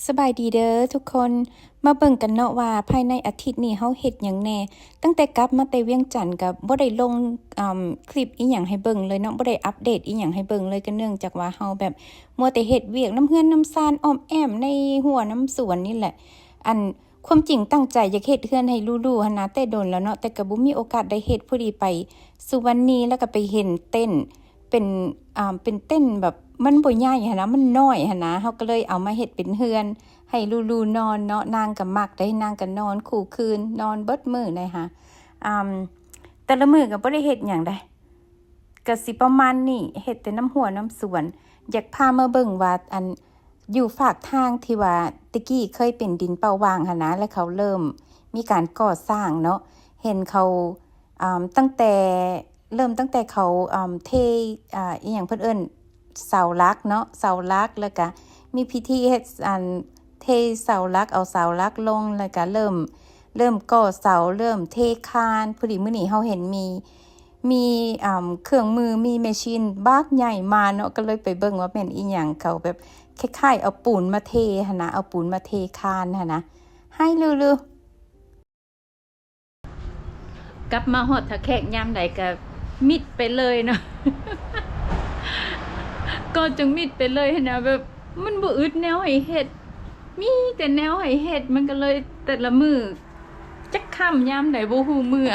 ສະບາຍດີເດີທຸກຄົນ, ມາເບິ່ງກັນເນາະວ່າພາຍໃນອາທິດນີ້ເຮົາເຮັດຫຍັງແດ່. ຕັ້ງແຕ່ກັບມາແຕ່ວຽງຈັນກໍບໍ່ໄດ້ລົງ ອາ ຄລິບອີ່ຫຍັງໃຫ້ເບິ່ງເລີຍເນາະ, ບໍ່ໄດ້ອັບເດດອີ່ຫຍັງໃຫ້ເບິ່ງເລີຍ, ກໍເນື່ອງຈາກວ່າເຮົາແບບມົວແຕ່ເຮັດວຽກນຳເຮືອນນຳຊານ ອ້ອມແອ້ມໃນຮົ້ວນຳສວນນີ້ແຫຼະ. ອັນ ຄວາມຈິງຕັ້ງໃຈຢາກເຮັດເຮືອນໃຫ້ຫຼູໆຫັ້ນນະ ແຕ່ດົນແລ້ວເນາະ, ແຕ່ກໍບໍ່ມີໂອກາດໄດ້ເຮັດ. ພໍດີໄປສຸວັນນີ ແລ້ວກໍໄປເຫັນເຕັນ ເປັນ ອ່າ ເປັນເຕັນແບບມັນບໍ່ໃຫຍ່ຫັ້ນນະ ມັນນ້ອຍຫັ້ນນະ, ເຮົາກໍເລີຍເອົາມາເຮັດເປັນເຮືອນໃຫ້ຫຼູໆນອນເນາະ. ນາງກໍມັກເດ້, ນາງກໍນອນຄູ່ຄືນ ນອນເບິດມື້ເລີຍຫາ. ອ່າ ແຕ່ລະມື້ກໍບໍ່ໄດ້ເຮັດຫຍັງໃດ, ກະຊິປະມານນີ້ ເຮັດແຕ່ນຳຮົ້ວນຳສວນ. ຢາກພາມາເບິ່ງວ່າ ອັນ ຢູ່ຟາກທາງທີ່ວ່າແຕ່ກີ້ເຄີຍເປັນດິນເປົ່າຫວ່າງຫັ້ນນະ ແລ້ວເຂົາເລີ່ມມີການກໍ່ສ້າງເນາະ, ເຫັນເຂົາ ອ່າ ຕັ້ງແຕ່ ເລີ່ມຕັ້ງແຕ່ເຂົາ ອ່າ ເທ ອ່າ ອີ່ຫຍັງເພິ່ນເອີ້ນ ເສົາຫຼັກເນາະ, ເສົາຫຼັກ ແລ້ວກະມີພິທີເຮັດ ອັນ ເທເສົາຫຼັກ ເອົາເສົາຫຼັກລົງ ແລ້ວກະເລີ່ມ ເລີ່ມກໍ່ເສົາ ເລີ່ມເທຄານ. ພໍດີມື້ນີ້ເຮົາເຫັນມີ ມີ ອ່າ ເຄື່ອງມື ມີແມຊີນບັກໃຫຍ່ມາເນາະ, ກໍເລີຍໄປເບິ່ງວ່າແມ່ນອີ່ຫຍັງ. ເຂົາແບບຄ້າຍໆເອົາປູນມາເທຫັ້ນນະ, ເອົາປູນມາເທຄານຫັ້ນນະ. ໃຫ້ລືໆ ກັບມາຮອດທ່າແຂກຍາມໃດກໍມິດໄປເລີຍເນາະ, ກໍຈັ່ງມິດໄປເລີຍຫັ້ນນະ, ແບບມັນບໍ່ອຶດແນວໃຫ້ເຮັດ, ມີແຕ່ແນວໃຫ້ເຮັດ, ມັນກໍເລີຍແຕ່ລະມື້ ຈັກຄ່ຳຍາມໃດບໍ່ຮູ້ເມື່ອ.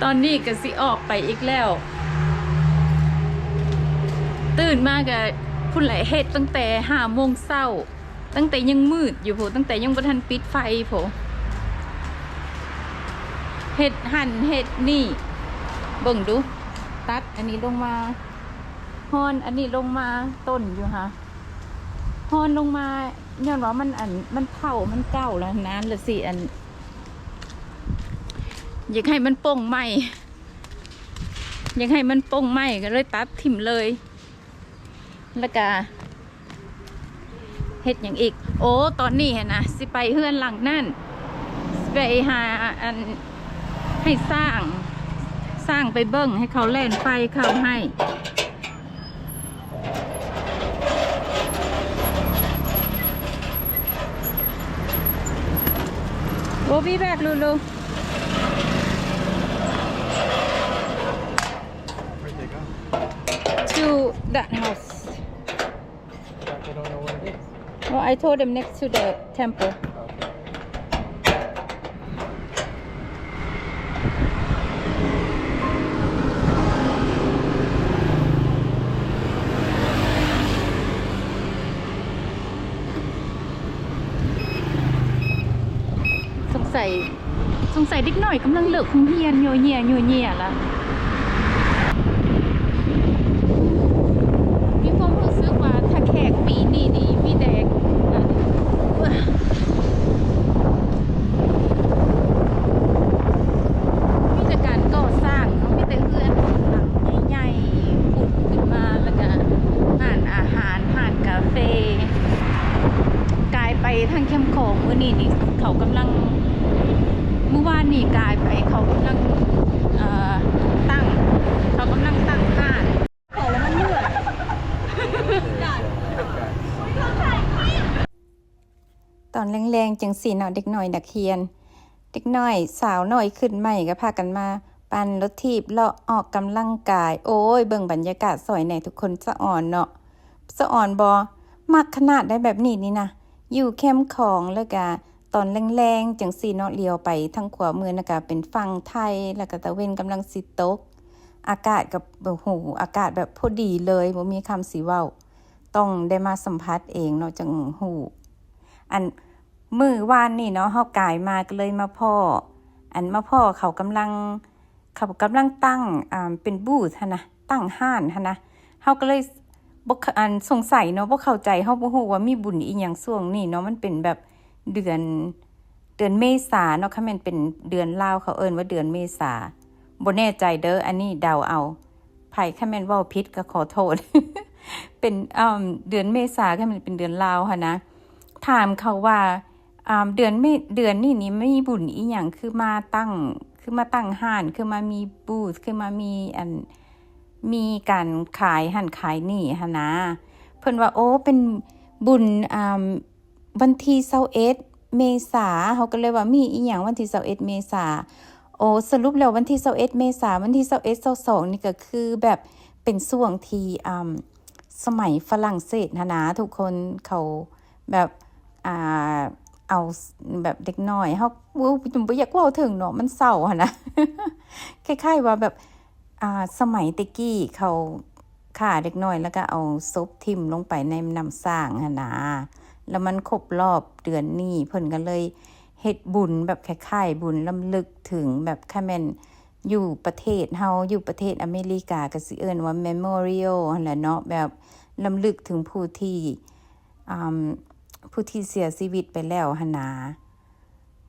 ຕອນນີ້ກໍຊິອອກໄປອີກແລ້ວ, ຕື່ນມາກໍພຸ້ນແຫຼະ ເຮັດຕັ້ງແຕ່ຫ້າໂມງເຊົ້າ. ຕັ້ງແຕ່ຍັງມືດຢູ່ພຸ້ນ, ຕັ້ງແຕ່ຍັງບໍ່ທັນປິດໄຟພຸ້ນ, ເຮັດຫັ້ນເຮັດນີ້. ເບິ່ງດູ, ຕັດອັນນີ້ລົງມາ, ຮ່ອນອັນນີ້ລົງມາ, ຕົ້ນຢູ່ຫາ, ຮ່ອນລົງມາ ຍ້ອນວ່າມັນ ອັນ ມັນເຖົ້າ ມັນເກົ່າແລ້ວນະ, ລະຊິ ອັນ ຢາກໃຫ້ມັນໂປ່ງໃໝ່, ຢາກໃຫ້ມັນໂປ່ງໃໝ່ ກໍເລີຍຕັດຖິ້ມເລີຍ. ແລ້ວກະເຮັດຫຍັງອີກ? ໂອ້ ຕອນນີ້ຫັ້ນນະ ຊິໄປເຮືອນຫຼັງນັ້ນ, ຊິໄປຫາ ອັນ ໃຫ້ຊ່າງ, ຊ່າງໄປເບິ່ງ ໃຫ້ເຂົາແລ່ນໄຟເຂົ້າໃຫ້. We'll be back, Lulu. Where'd they go? To that house. But they don't know where it is. Well, I told them next to the temple. Okay. ສົງໄສ ສົງໄສເດັກນ້ອຍກຳລັງເລີກໂຮງຮຽນ ໂຍເຍໂຍເຍລະ. ມີຄວາມຮູ້ສຶກວ່າຖ້າແຂກປີນີ້ນີ້ມີແຕ່ ມີແຕ່ການກໍ່ສ້າງເນາະ, ມີແຕ່ເຮືອນຫຼັງໃຫຍ່ໆ ຜຸດຂຶ້ນມາ ແລ້ວກະຮ້ານອາຫານ ຮ້ານກາເຟ. ກາຍໄປທາງແຄມຂອງມື້ນີ້ນີ້ ເຂົາກຳລັງ ມື້ວານນີ້ກາຍໄປ ເຂົາກຳລັງ ເອີ ຕັ້ງ ເຂົາກຳລັງຕັ້ງຮ້ານ. ຕອນແລງໆຈັ່ງຊີ້ເນາະ ເດັກນ້ອຍນັກຮຽນ ເດັກນ້ອຍສາວນ້ອຍຂຶ້ນໃໝ່ກໍພາກັນມາປັ່ນລົດຖີບ ເລາະອອກກຳລັງກາຍ. ໂອ້ຍ ເບິ່ງບັນຍາກາດຊ່ອຍແດ່ທຸກຄົນ ສະອອນເນາະ. ສະອອນບໍ່? ມັກຂະໜາດໃດແບບນີ້ນີ້ນະ. ຢູ່ແຄມຂອງ ແລ້ວກະຕອນແລງໆຈັ່ງຊີ້ເນາະ ຫຼຽວໄປທາງຂວາມືນັ້ນກະເປັນຝັ່ງໄທ ແລ້ວກະຕາເວັນກຳລັງຊິຕົກ. ອາກາດກໍ ໂອ້ໂຫ ອາກາດແບບພໍດີເລີຍ ບໍ່ມີຄຳຊິເວົ້າ. ຕ້ອງໄດ້ມາສຳຜັດເອງເນາະ ຈັ່ງຮູ້. ອັນ ມື້ວານນີ້ເນາະ ເຮົາກາຍມາກໍເລີຍມາພໍ້ ອັນ ມາພໍ້ເຂົາກຳລັງ ເຂົາກຳລັງຕັ້ງ ອ່າ ເປັນບູດຫັ້ນນະ ຕັ້ງຮ້ານຫັ້ນນະ. ເຮົາກໍເລີຍບໍ່ ອັນ ສົງໄສເນາະ ບໍ່ເຂົ້າໃຈ ເຮົາບໍ່ຮູ້ວ່າມີບຸນອີ່ຫຍັງຊ່ວງນີ້ເນາະ. ມັນເປັນແບບເດືອນ ເດືອນເມສາເນາະ, ຄັນແມ່ນເປັນເດືອນລາວ ເຂົາເອີ້ນວ່າເດືອນເມສາ. ບໍ່ແນ່ໃຈເດີ ອັນນີ້ເດົາເອົາ. ໃຜຄັນແມ່ນເວົ້າຜິດກໍຂໍໂທດ. ເປັນ ເອີ່ມ ເດືອນເມສາ ຄັນແມ່ນເປັນເດືອນລາວຫັ້ນນະ. ຖາມເຂົາວ່າ ອ່າ ເດືອນເມ ເດືອນນີ້ນີ້ມີບຸນອີ່ຫຍັງ ຄືມາຕັ້ງ ຄືມາຕັ້ງຮ້ານ ຄືມາມີບູດ ຄືມາມີ ອັນ ມີການຂາຍຫັ້ນຂາຍນີ້ຫັ້ນນະ. ເພິ່ນວ່າ ໂອ້ ເປັນ ບຸນ ອ່າ ວັນທີຊາວເອັດເມສາ ເຮົາກໍເລີຍວ່າມີອີ່ຫຍັງວັນທີຊາວເອັດເມສາ. ໂອ້ ສະຫຼຸບແລ້ວວັນທີຊາວເອັດເມສາ ວັນທີຊາວເອັດ ຊາວສອງ ນີ້ກໍຄືແບບເປັນຊ່ວງທີ່ ອ່າ ສະໄໝຝຣັ່ງເສດຫັ້ນນະ ທຸກຄົນເຂົາແບບ ອ່າ ເອົາແບບເດັກນ້ອຍ ເຮົາ ໂອ້ ບໍ່ຢາກເວົ້າເຖິງເນາະ ມັນເສົ້າຫັ້ນນະ ຄ້າຍໆວ່າແບບ ອ່າ ສະໄໝແຕ່ກີ້ເຂົາຂ້າເດັກນ້ອຍ ແລ້ວກໍເອົາສົບຖິ້ມລົງໄປໃນນ້ຳສ້າງຫັ້ນນາ ແລ້ວມັນຄົບລອບເດືອນນີ້ ເພິ່ນກໍເລີຍເຮັດບຸນແບບຄ້າຍໆບຸນລຳລຶກເຖິງ ແບບຄັນແມ່ນຢູ່ປະເທດເຮົາ ຢູ່ປະເທດອາເມລິກາກໍຊິເອີ້ນວ່າ Memorial ຫັ້ນແຫຼະເນາະ ແບບລຳລຶກເຖິງຜູ້ທີ່ ອ່າ ຜູ້ທີ່ເສຍຊີວິດໄປແລ້ວຫັ້ນນາ.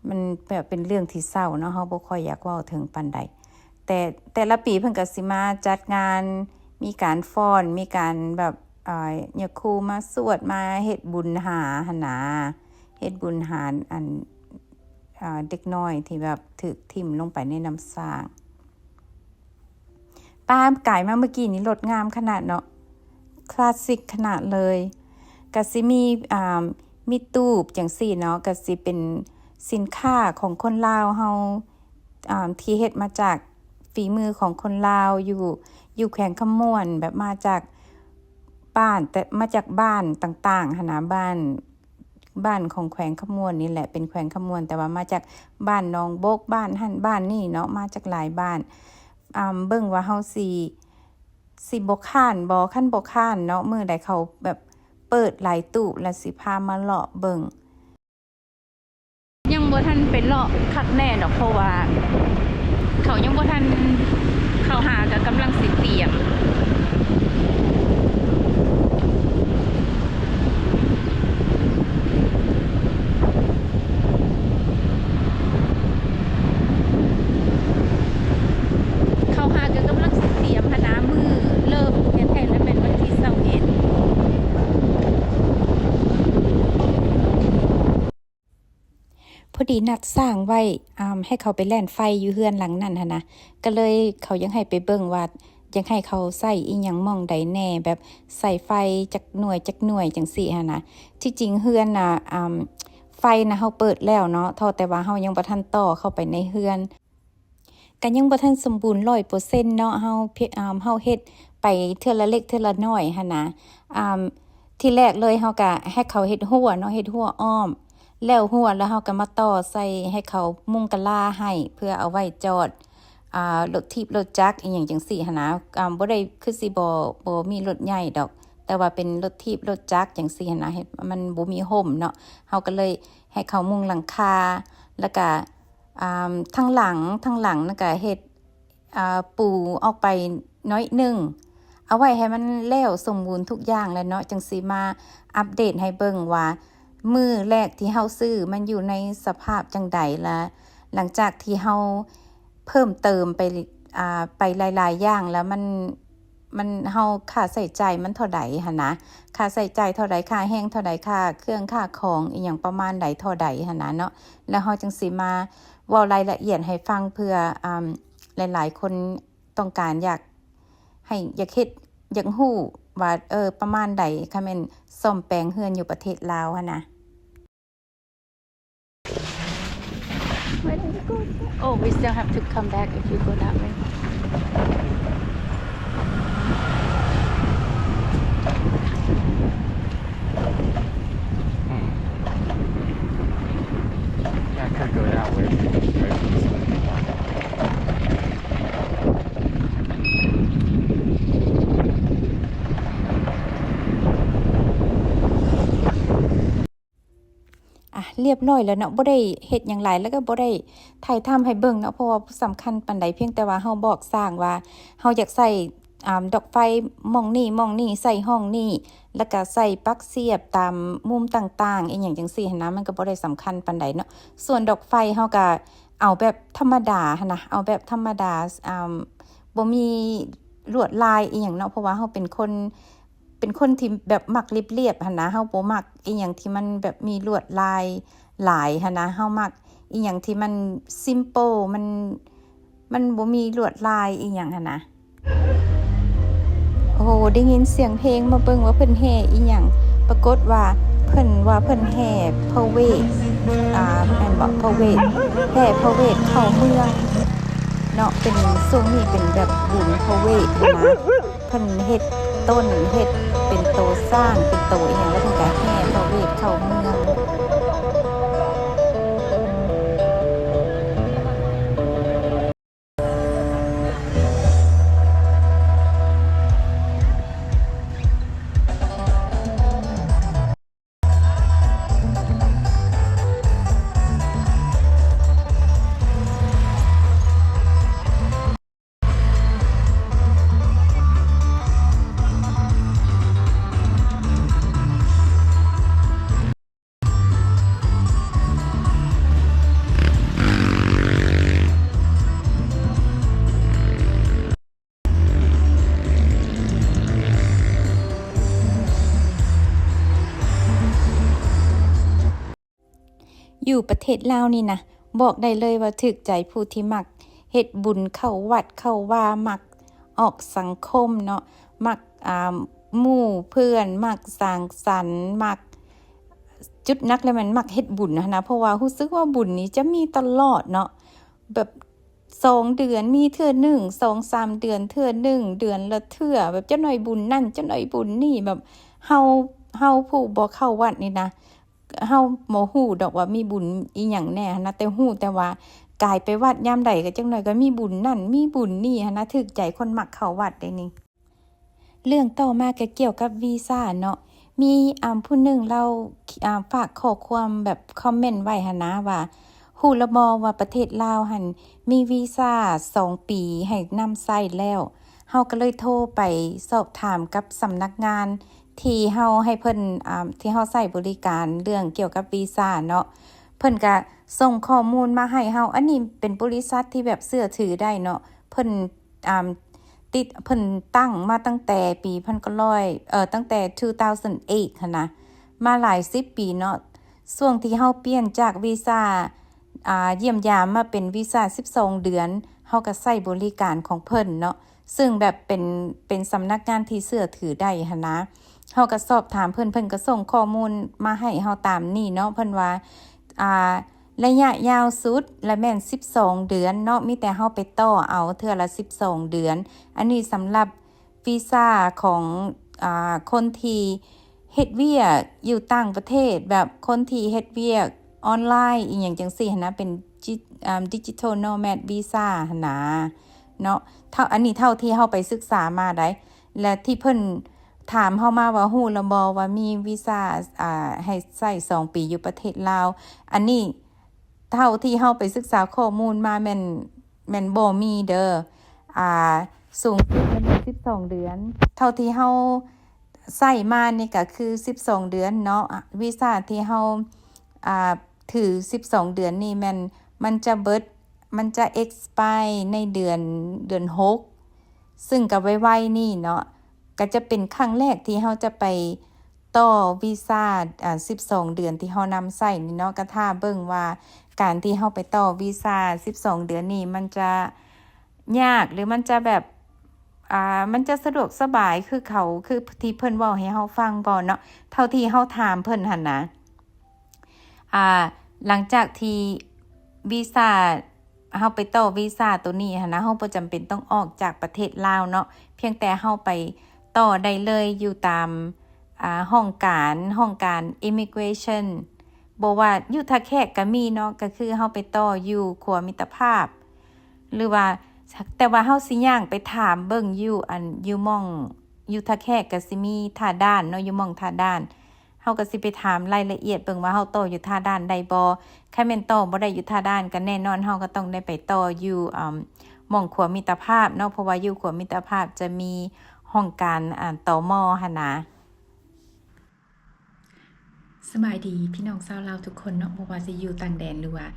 ມັນແບບເປັນເລື່ອງທີ່ເສົ້າເນາະ ເຮົາບໍ່ຄ່ອຍຢາກເວົ້າເຖິງປານໃດ ແຕ່ແຕ່ລະປີເພິ່ນກໍຊິມາຈັດງານ ມີການຟ້ອນ ມີການແບບ ເອີ ຍາຄູມາສວດ ມາເຮັດບຸນຫາຫັ້ນນາ ເຮັດບຸນຫາ ອັນ ເອີ ເດັກນ້ອຍທີ່ແບບຖືກຖິ້ມລົງໄປໃນນ້ຳສ້າງ. ປ້າ ກາຍມາເມື່ອກີ້ນີ້ລົດງາມຂະໜາດເນາະ ຄລາສສິກຂະໜາດເລີຍ ກະຊິມີ ອ່າ ມີຕູບຈັ່ງຊີ້ເນາະ ກະຊິເປັນສິນຄ້າຂອງຄົນລາວເຮົາ ອ່າ ທີ່ເຮັດມາຈາກຝີມືຂອງຄົນລາວ ຢູ່ ຢູ່ແຂວງຄຳມ່ວນ ແບບມາຈາກບ້ານ ແຕ່ມາຈາກບ້ານຕ່າງໆຫັ້ນນະ ບ້ານ ບ້ານຂອງແຂວງຄຳມ່ວນນີ້ແຫຼະ ເປັນແຂວງຄຳມ່ວນ ແຕ່ວ່າມາຈາກບ້ານໜອງບົກ ບ້ານຫັ້ນບ້ານນີ້ເນາະ ມາຈາກຫຼາຍບ້ານ ອ່າ ເບິ່ງວ່າເຮົາຊິ ຊິບໍ່ຄ້ານບໍ່ ຄັນບໍ່ຄ້ານເນາະ ມື້ໃດເຂົາແບບເປີດຫຼາຍຕູ້ ແລ້ວຊິພາມາເລາະເບິ່ງ. ຍັງບໍ່ທັນໄປເລາະຄັກແນ່ດອກ ເພາະວ່າເຂົາຍັງບໍ່ທັນເຂົ້າຫາ ກະກຳລັງຊິຕຽມ. ເຂົ້າຫາກໍກຳລັງຊິຕຽມຫັ້ນນະ ມື້ເລີ່ມແທ້ໆແລ້ວແມ່ນວັນທີຊາວເອັດ. ພໍດີນັດຊ່າງໄວ້ ອ່າ ໃຫ້ເຂົາໄປແລ່ນໄຟຢູ່ເຮືອນຫຼັງນັ້ນຫັ້ນນະ ກໍເລີຍເຂົາຢາກໃຫ້ໄປເບິ່ງວ່າ ຢາກໃຫ້ເຂົາໃສ່ອີ່ຫຍັງໝ່ອງໃດແດ່ ແບບໃສ່ໄຟຈັກໜ່ວຍ ຈັກໜ່ວຍຈັ່ງຊີ້ຫັ້ນນະ. ທີ່ຈິງເຮືອນນະ ອ່າ ໄຟນະເຮົາເປີດແລ້ວເນາະ ເທົ່າແຕ່ວ່າເຮົາຍັງບໍ່ທັນຕໍ່ເຂົ້າໄປໃນເຮືອນ ກໍຍັງບໍ່ທັນສົມບູນຮ້ອຍເປີເຊັນເນາະ ເຮົາ ເຮົາເຮັດໄປເທື່ອລະເລັກເທື່ອລະນ້ອຍຫັ້ນນະ. ອ່າ ທີແລກເລີຍເຮົາກໍໃຫ້ເຂົາເຮັດຮົ້ວເນາະ ເຮັດຮົ້ວອ້ອມ ແລ້ວຮົ້ວແລ້ວເຮົາກໍມາຕໍ່ໃສ່ ໃຫ້ເຂົາມຸງກະລາໃຫ້ ເພື່ອເອົາໄວ້ຈອດ ອ່າ ລົດຖີບລົດຈັກອີ່ຫຍັງຈັ່ງຊີ້ຫັ້ນນະ. ອ່າ ບໍ່ໄດ້ ຄືຊິບໍ່ ບໍ່ມີລົດໃຫຍ່ດອກ ແຕ່ວ່າເປັນລົດຖີບລົດຈັກຈັ່ງຊີ້ຫັ້ນນະ ໃຫ້ມັນບໍ່ມີຮົ່ມເນາະ ເຮົາກໍເລີຍໃຫ້ເຂົາມຸງຫຼັງຄາ ແລ້ວກໍ ອ່າ ທາງຫຼັງ ທາງຫຼັງນັ້ນກະເຮັດ ອ່າ ປູອອກໄປໜ້ອຍໜຶ່ງ ເອົາໄວ້ໃຫ້ມັນແລ້ວສົມບູນທຸກຢ່າງແລ້ວເນາະ ຈັ່ງຊິມາອັບເດດໃຫ້ເບິ່ງວ່າ ມື້ແລກທີ່ເຮົາຊື້ມັນຢູ່ໃນສະພາບຈັ່ງໃດ ລະຫຼັງຈາກທີ່ເຮົາເພີ່ມເຕີມໄປ ອ່າ ໄປຫຼາຍໆຢ່າງແລ້ວ ມັນ ມັນ ເຮົາ ຄ່າໃຊ້ຈ່າຍມັນເທົ່າໃດຫັ້ນນະ ຄ່າໃຊ້ຈ່າຍເທົ່າໃດ ຄ່າແຮງເທົ່າໃດ ຄ່າເຄື່ອງ ຄ່າຂອງ ອີ່ຫຍັງປະມານໃດ ເທົ່າໃດຫັ້ນນະເນາະ ແລ້ວເຮົາຈຶ່ງຊິມາເວົ້າລາຍລະອຽດໃຫ້ຟັງ ເພື່ອ ອ່າ ຫຼາຍໆຄົນຕ້ອງການຢາກໃຫ້ ຢາກເຮັດ ຢາກຮູ້ວ່າ ເອີ ປະມານໃດ ຄັນແມ່ນສ້ອມແປງເຮືອນຢູ່ປະເທດລາວຫັ້ນນະ. Where did it go? Oh, we still have to come back if you go that way. Hmm. Yeah, I could go that way. Right. ອ່ະ ລຽບລ້ອຍແລ້ວເນາະ ບໍ່ໄດ້ເຮັດຫຍັງຫຼາຍ ແລ້ວກໍບໍ່ໄດ້ຖ່າຍທຳໃຫ້ເບິ່ງເນາະ ເພາະວ່າບໍ່ສຳຄັນປານໃດ ພຽງແຕ່ວ່າເຮົາບອກຊ່າງວ່າເຮົາຢາກໃສ່ ອ່າ ດອກໄຟໝ່ອງນີ້ ໝ່ອງນີ້ ໃສ່ຫ້ອງນີ້ ແລ້ວກໍໃສ່ປັກສຽບຕາມມຸມຕ່າງໆ ອີ່ຫຍັງຈັ່ງຊີ້ຫັ້ນນະ ມັນກໍບໍ່ໄດ້ສຳຄັນປານໃດເນາະ. ສ່ວນດອກໄຟເຮົາກໍເອົາແບບທຳມະດາຫັ້ນນະ ເອົາແບບທຳມະດາ ອ່າ ບໍ່ມີລວດລາຍອີ່ຫຍັງເນາະ ເພາະວ່າເຮົາເປັນຄົນ ເປັນຄົນທີ່ແບບມັກລຽບໆຫັ້ນນະ ເຮົາບໍ່ມັກອີ່ຫຍັງທີ່ມັນແບບມີລວດລາຍຫຼາຍຫັ້ນນະ ເຮົາມັກອີ່ຫຍັງທີ່ມັນ simple ມັນ ມັນບໍ່ມີລວດລາຍອີ່ຫຍັງຫັ້ນນະ. ໂອ້ໂຫ ໄດ້ຍິນສຽງເພງ ມາເບິ່ງວ່າເພິ່ນແຫ່ອີ່ຫຍັງ ປາກົດວ່າເພິ່ນວ່າເພິ່ນແຫ່ພະເວດ ອ່າ ແມ່ນບໍ່ ພະເວດ ແຫ່ພະເວດເຂົ້າເມືອງເນາະ ເປັນ ຊ່ວງນີ້ເປັນແບບບຸນພະເວດຫັ້ນນະ ເພິ່ນເຮັດຕົ້ນ ເຮັດເປັນໂຕຊ້າງ ເປັນໂຕອີ່ຫຍັງ ແລ້ວເພິ່ນກໍແຫ່ພະເວດເຂົ້າເມືອງ. ຢູ່ປະເທດລາວນີ້ນະ ບອກໄດ້ເລີຍວ່າຖືກໃຈຜູ້ທີ່ມັກເຮັດບຸນ ເຂົ້າວັດເຂົ້າວາ ມັກອອກສັງຄົມເນາະ ມັກ ອ່າ ໝູ່ເພື່ອນ ມັກສັງສັນ ມັກ ຈຸດໜັກເລີຍແມ່ນມັກເຮັດບຸນຫັ້ນນະ ເພາະວ່າຮູ້ສຶກວ່າບຸນນີ້ຈະມີຕະຫຼອດເນາະ ແບບສອງເດືອນມີເທື່ອໜຶ່ງ ສອງສາມເດືອນເທື່ອໜຶ່ງ ເດືອນລະເທື່ອ ແບບຈັກໜ້ອຍບຸນນັ້ນ ຈັກໜ້ອຍບຸນນີ້ ແບບເຮົາ ເຮົາຜູ້ບໍ່ເຂົ້າວັດນີ້ນະ ເຮົາບໍ່ຮູ້ດອກວ່າມີບຸນອີ່ຫຍັງແດ່ຫັ້ນນະ ແຕ່ຮູ້ແຕ່ວ່າກາຍໄປວັດຍາມໃດກໍຈັກໜ້ອຍກໍມີບຸນນັ້ນມີບຸນນີ້ຫັ້ນນະ ຖືກໃຈຄົນມັກເຂົ້າວັດເດ້ນີ້. ເລື່ອງຕໍ່ມາກໍກ່ຽວກັບວີຊາເນາະ ມີ ອ່າ ຜູ້ໜຶ່ງລາວ ອ່າ ຝາກຂໍ້ຄວາມແບບຄອມເມັນໄວ້ຫັ້ນນະວ່າ ຮູ້ລະບໍ່ວ່າປະເທດລາວຫັ້ນມີວີຊາສອງປີໃຫ້ນຳໃຊ້ແລ້ວ. ເຮົາກໍເລີຍໂທໄປສອບຖາມກັບສຳນັກງານທີ່ເຮົາໃຫ້ເພິ່ນ ອ່າ ທີ່ເຮົາໃຊ້ບໍລິການເລື່ອງກ່ຽວກັບວີຊາເນາະ ເພິ່ນກະສົ່ງຂໍ້ມູນມາໃຫ້ເຮົາ. ອັນນີ້ເປັນບໍລິສັດທີ່ແບບເຊື່ອຖືໄດ້ເນາະ ເພິ່ນ ອ່າ ຕິດ ເພິ່ນຕັ້ງມາຕັ້ງແຕ່ປີພັນເກົ້າຮ້ອຍ ເອີ ຕັ້ງແຕ່ two thousand eight ຫັ້ນນະ ມາຫຼາຍສິບປີເນາະ. ຊ່ວງທີ່ເຮົາປ່ຽນຈາກວີຊາ ອ່າ ຢ້ຽມຢາມມາເປັນວີຊາສິບສອງເດືອນ ເຮົາກໍໃຊ້ບໍລິການຂອງເພິ່ນເນາະ ຊຶ່ງແບບເປັນ ເປັນສຳນັກງານທີ່ເຊື່ອຖືໄດ້ຫັ້ນນະ. ເຮົາກໍສອບຖາມເພິ່ນ ເພິ່ນກໍສົ່ງຂໍ້ມູນມາໃຫ້ເຮົາຕາມນີ້ເນາະ ເພິ່ນວ່າ ອ່າ ໄລຍະຍາວສຸດລະແມ່ນສິບສອງເດືອນເນາະ ມີແຕ່ເຮົາໄປຕໍ່ເອົາເທື່ອລະສິບສອງເດືອນ. ອັນນີ້ສຳລັບວີຊາຂອງ ອ່າ ຄົນທີ່ເຮັດວຽກຢູ່ຕ່າງປະເທດ ແບບຄົນທີ່ເຮັດວຽກອອນລາຍອີ່ຫຍັງຈັ່ງຊີ້ຫັ້ນນະ ເປັນ ອາ digital nomad visa ຫັ້ນນາເນາະ. ເທົ່າ ອັນນີ້ເທົ່າທີ່ເຮົາໄປສຶກສາມາໄດ໋ ແລະທີ່ເພິ່ນ ຖາມເຮົາມາວ່າ ຮູ້ລະບໍ່ວ່າມີວີຊາ ອ່າ ໃຫ້ໃຊ້ສອງປີຢູ່ປະເທດລາວ? ອັນນີ້ເທົ່າທີ່ເຮົາໄປສຶກສາຂໍ້ມູນມາແມ່ນ ແມ່ນບໍ່ມີເດີ ອ່າ ສູງສຸດແມ່ນສິບສອງເດືອນ. ເທົ່າທີ່ເຮົາໃຊ້ມານີ້ກະຄືສິບສອງເດືອນເນາະ. ວີຊາທີ່ເຮົາ ອ່າ ຖືສິບສອງເດືອນນີ້ແມ່ນ ມັນຈະເບິດ ມັນຈະ expire ໃນເດືອນ ເດືອນຫົກ ຊຶ່ງກໍໄວໆນີ້ເນາະ ກໍຈະເປັນຄັ້ງແລກທີ່ເຮົາຈະໄປຕໍ່ວີຊາ ອ່າ ສິບສອງເດືອນທີ່ເຮົານຳໃຊ້ນີ້ເນາະ. ກໍຖ້າເບິ່ງວ່າການທີ່ເຮົາໄປຕໍ່ວີຊາສິບສອງເດືອນນີ້ ມັນຈະຍາກ ຫຼື ມັນຈະແບບ ອ່າ ມັນຈະສະດວກສະບາຍຄືເຂົາ ຄືທີ່ເພິ່ນເວົ້າໃຫ້ເຮົາຟັງບໍ່ເນາະ. ເທົ່າທີ່ເຮົາຖາມເພິ່ນຫັ້ນນະ ອ່າ ຫຼັງຈາກທີ່ວີຊາ ເຮົາໄປຕໍ່ວີຊາໂຕນີ້ຫັ້ນນະ ເຮົາບໍ່ຈຳເປັນຕ້ອງອອກຈາກປະເທດລາວເນາະ ພຽງແຕ່ເຮົາໄປຕໍ່ໄດ້ເລີຍຢູ່ຕາມ ອ່າ ຫ້ອງການ ຫ້ອງການ immigration ບໍ່ວ່າຢູ່ທ່າແຂກກໍມີເນາະ ກໍຄືເຮົາໄປຕໍ່ຢູ່ຂົວມິດຕະພາບ ຫຼືວ່າ ແຕ່ວ່າເຮົາຊິຍ່າງໄປຖາມເບິ່ງຢູ່ ອັນ ຢູ່ໝ່ອງ ຢູ່ທ່າແຂກກໍຊິມີທ່າດ່ານເນາະ ຢູ່ໝ່ອງທ່າດ່ານ ເຮົາກໍຊິໄປຖາມລາຍລະອຽດເບິ່ງວ່າເຮົາຕໍ່ຢູ່ທ່າດ່ານໄດ້ບໍ່. ຄັນແມ່ນຕໍ່ບໍ່ໄດ້ຢູ່ທ່າດ່ານ ກໍແນ່ນອນເຮົາກໍຕ້ອງໄດ້ໄປຕໍ່ຢູ່ ອ່າ ໝ່ອງຂົວມິດຕະພາບເນາະ ເພາະວ່າຢູ່ຂົວມິດຕະພາບຈະມີຫ້ອງການ ອ່າ ຕມ ຫັ້ນນາ. ສະບາຍດີພີ່ນ້ອງຊາວລາວທຸກຄົນເນາະ ບໍ່ວ່າຊິຢູ່ຕ່າງແດນ ຫຼືວ່າ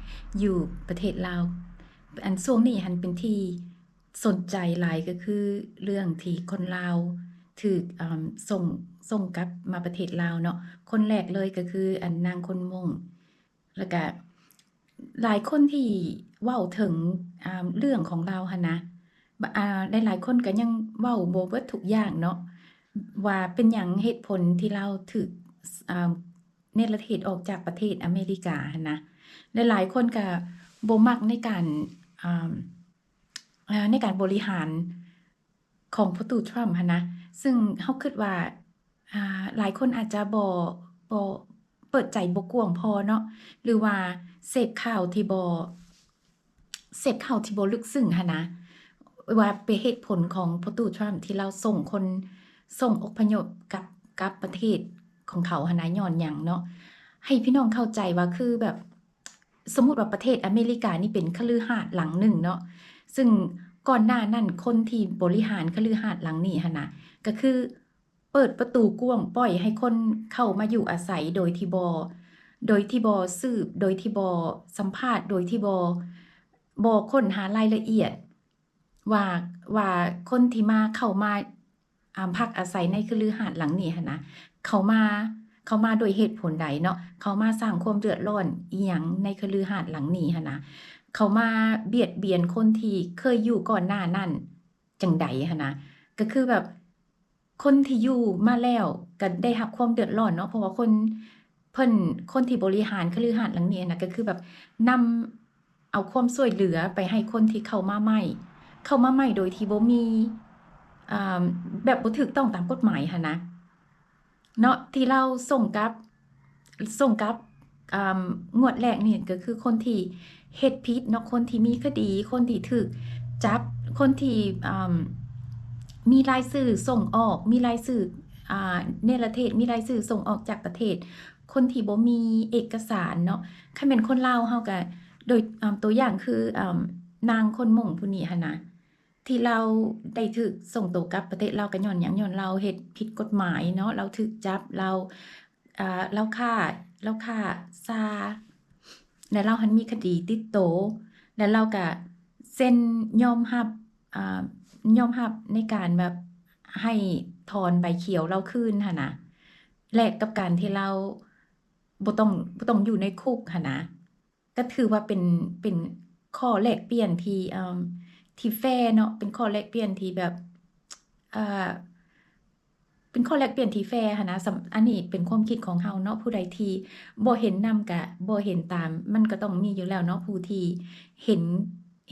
ຢູ່ປະເທດລາວ. ອັນຊ່ວງນີ້ຫັ້ນເປັນທີ່ ສົນໃຈຫຼາຍກໍຄືເລື່ອງທີ່ຄົນລາວຖືກ ເອີ່ມ ສົ່ງ ສົ່ງກັບມາປະເທດລາວເນາະ. ຄົນແລກເລີຍກໍຄື ອັນ ນາງຄົນມົ້ງ ແລ້ວກະຫຼາຍຄົນທີ່ເວົ້າເຖິງ ອ່າ ເລື່ອງຂອງລາວຫັ້ນນະ ບ- ອ່າ ຫຼາຍໆຄົນກໍຍັງເວົ້າບໍ່ເບິດທຸກຢ່າງເນາະ ວ່າເປັນຫຍັງເຫດຜົນທີ່ລາວຖືກ ເນລະເທດອອກຈາກປະເທດອາເມລິກາຫັ້ນນະ. ຫຼາຍໆຄົນກະບໍ່ມັກໃນການ ເອີ່ມ ເອີ່ ໃນການບໍລິຫານຂອງພໍ່ຕູ້ທຣຳຫັ້ນນະ, ຊຶ່ງເຮົາຄິດວ່າ ອ່າ ຫຼາຍຄົນອາດຈະບໍ່ ບໍ່ ເປີດໃຈບໍ່ກວ້າງພໍເນາະ ຫຼືວ່າເສບຂ່າວທີ່ບໍ່ ເສບຂ່າວທີ່ບໍ່ເລິກເຊິ່ງຫັ້ນນະ ວ່າເປັນເຫດຜົນຂອງພໍ່ຕູ້ທຣຳທີ່ລາວສົ່ງຄົນ ສົ່ງອົບພະຍົບກັບ ກັບປະເທດຂອງເຂົາຫັ້ນນະ ຍ້ອນຫຍັງເນາະ. ໃຫ້ພີ່ນ້ອງເຂົ້າໃຈວ່າ ຄືແບບ ສົມມຸດວ່າປະເທດອາເມລິການີ້ເປັນຄະລືຫາດຫຼັງໜຶ່ງເນາະ, ຊຶ່ງກ່ອນໜ້ານັ້ນຄົນທີ່ບໍລິຫານຄະລືຫາດຫຼັງນີ້ຫັ້ນນະ ກໍຄື ເປີດປະຕູກວ້າງ ປ່ອຍໃຫ້ຄົນເຂົ້າມາຢູ່ອາໄສໂດຍທີ່ບໍ່ ໂດຍທີ່ບໍ່ສືບ ໂດຍທີ່ບໍ່ສຳພາດ ໂດຍທີ່ບໍ່ ບໍ່ຄົ້ນຫາລາຍລະອຽດວ່າ ວ່າຄົນທີ່ມາ ເຂົ້າມາ ອາ ພັກອາໄສໃນຄະລືຫາດຫຼັງນີ້ຫັ້ນນະ ເຂົາມາ ເຂົາມາດ້ວຍເຫດຜົນໃດເນາະ, ເຂົາມາສ້າງຄວາມເດືອດຮ້ອນອີ່ຫຍັງໃນຄະລືຫາດຫຼັງນີ້ຫັ້ນນະ, ເຂົາມາບຽດບຽນຄົນທີ່ເຄີຍຢູ່ກ່ອນໜ້ານັ້ນຈັ່ງໃດຫັ້ນນະ. ກໍຄືແບບ ຄົນທີ່ຢູ່ມາແລ້ວກໍໄດ້ຮັບຄວາມເດືອດຮ້ອນເນາະ, ເພາະວ່າຄົນ ເພິ່ນ ຄົນທີ່ບໍລິຫານຄະລືຫາດຫຼັງນີ້ນະ ກໍຄືແບບນຳເອົາຄວາມຊ່ວຍເຫຼືອໄປໃຫ້ຄົນທີ່ເຂົ້າມາໃໝ່, ເຂົ້າມາໃໝ່ໂດຍທີ່ບໍ່ມີ ອ່າ ແບບບໍ່ຖືກຕ້ອງຕາມກົດໝາຍຫັ້ນນະເນາະ, ທີ່ລາວສົ່ງກັບ ສົ່ງກັບ ອ່າ ງວດແລກນີ້ກໍຄືຄົນທີ່ເຮັດຜິດເນາະ, ຄົນທີ່ມີຄະດີ, ຄົນທີ່ຖືກຈັບ, ຄົນທີ່ ອ່າ ມີລາຍຊື່ສົ່ງອອກ, ມີລາຍຊື່ ອ່າ ເນລະເທດ, ມີລາຍຊື່ສົ່ງອອກຈາກປະເທດ, ຄົນທີ່ບໍ່ມີເອກະສານເນາະ. ຄັນແມ່ນຄົນລາວເຮົາກໍໂດຍ ອ່າ ຕົວຢ່າງຄື ອ່າ ນາງຄົນມົ້ງຜູ້ນີ້ຫັ້ນນະ ທີ່ລາວໄດ້ຖືກສົ່ງໂຕກັບປະເທດລາວ ກໍຍ້ອນຫຍັງ? ຍ້ອນລາວເຮັດຜິດກົດໝາຍເນາະ, ລາວຖືກຈັບ, ລາວ ອ່າ ລາວຄ້າ ລາວຄ້າຊາ ແລະ ລາວຫັ້ນມີຄະດີຕິດໂຕ ແລະ ລາວກະເຊັນຍອມຮັບ ອ່າ ຍອມຮັບໃນການແບບໃຫ້ຖອນໃບຂຽວລາວຄືນຫັ້ນນະ ແລກກັບການທີ່ລາວບໍ່ຕ້ອງ ບໍ່ຕ້ອງຢູ່ໃນຄຸກຫັ້ນນະ. ກໍຖືວ່າເປັນ ເປັນຂໍ້ແລກປ່ຽນທີ່ ເອີ່ມ ທີ່ແຟເນາະ, ເປັນຂໍ້ແລກປ່ຽນທີ່ແບບ ເອີ່ ເປັນຂໍ້ແລກປ່ຽນທີ່ແຟຫັ້ນນະ. ສຳ ອັນນີ້ເປັນຄວາມຄິດຂອງເຮົາເນາະ, ຜູ້ໃດທີ່ບໍ່ເຫັນນຳກະບໍ່ເຫັນຕາມ, ມັນກໍຕ້ອງມີຢູ່ແລ້ວເນາະ ຜູ້ທີ່ເຫັນ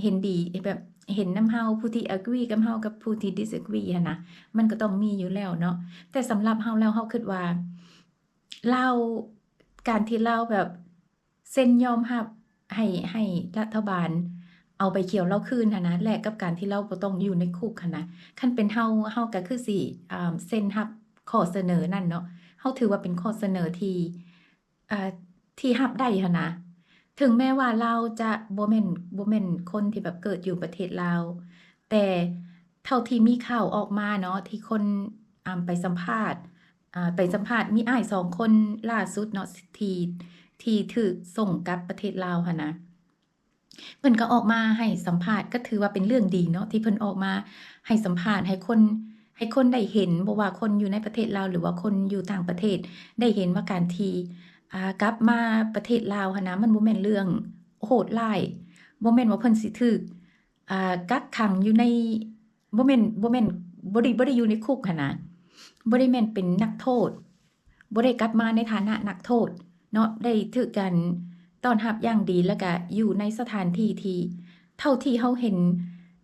ເຫັນດີ ແບບເຫັນນຳເຮົາ, ຜູ້ທີ່ agree ກັບເຮົາ ກັບຜູ້ທີ່ disagree ຫັ້ນນະ, ມັນກໍຕ້ອງມີຢູ່ແລ້ວເນາະ. ແຕ່ສຳລັບເຮົາແລ້ວ ເຮົາຄິດວ່າລາວ ການທີ່ລາວແບບ ເຊັນຍອມຮັບໃຫ້ ໃຫ້ລັດຖະບານເອົາໃບຂຽວລາວຄືນຫັ້ນນະ ແລກກັບການທີ່ລາວບໍ່ຕ້ອງຢູ່ໃນຄຸກຫັ້ນນະ. ຄັນເປັນເຮົາ ເຮົາກໍຄືຊິ ອ່າ ເຊັນຮັບຂໍ້ສະເໜີນັ້ນເນາະ, ເຮົາຖືວ່າເປັນຂໍ້ສະເໜີທີ່ ອ່າ ທີ່ຮັບໄດ້ຫັ້ນນະ. ເຖິງແມ້ວ່າລາວຈະບໍ່ແມ່ນ ບໍ່ແມ່ນຄົນທີ່ແບບເກີດຢູ່ປະເທດລາວ, ແຕ່ເທົ່າທີ່ມີຂ່າວອອກມາເນາະ ທີ່ຄົນ ອ່າ ໄປສຳພາດ ອ່າ ໄປສຳພາດ ມີອ້າຍສອງຄົນລ່າສຸດເນາະ ທີ່ ທີ່ຖືກສົ່ງກັບປະເທດລາວຫັ້ນນະ, ເພິ່ນກໍອອກມາໃຫ້ສຳພາດ, ກໍຖືວ່າເປັນເລື່ອງດີເນາະ ທີ່ເພິ່ນອອກມາໃຫ້ສຳພາດ ໃຫ້ຄົນ ໃຫ້ຄົນໄດ້ເຫັນ, ບໍ່ວ່າຄົນຢູ່ໃນປະເທດລາວ ຫຼືວ່າຄົນຢູ່ຕ່າງປະເທດ ໄດ້ເຫັນວ່າການທີ່ ອ່າ ກັບມາປະເທດລາວຫັ້ນນະ ມັນບໍ່ແມ່ນເລື່ອງໂຫດຮ້າຍ, ບໍ່ແມ່ນວ່າເພິ່ນຊິຖືກ ອ່າ ກັກຂັງຢູ່ໃນ ບໍ່ແມ່ນ ບໍ່ແມ່ນ ບໍ່ໄດ້ ບໍ່ໄດ້ຢູ່ໃນຄຸກຫັ້ນນະ, ບໍ່ໄດ້ແມ່ນເປັນນັກໂທດ, ບໍ່ໄດ້ກັບມາໃນຖານະນັກໂທດເນາະ, ໄດ້ຖືກການຕ້ອນຮັບຢ່າງດີ ແລ້ວກະຢູ່ໃນສະຖານທີ່ທີ່ ເທົ່າທີ່ເຮົາເຫັນ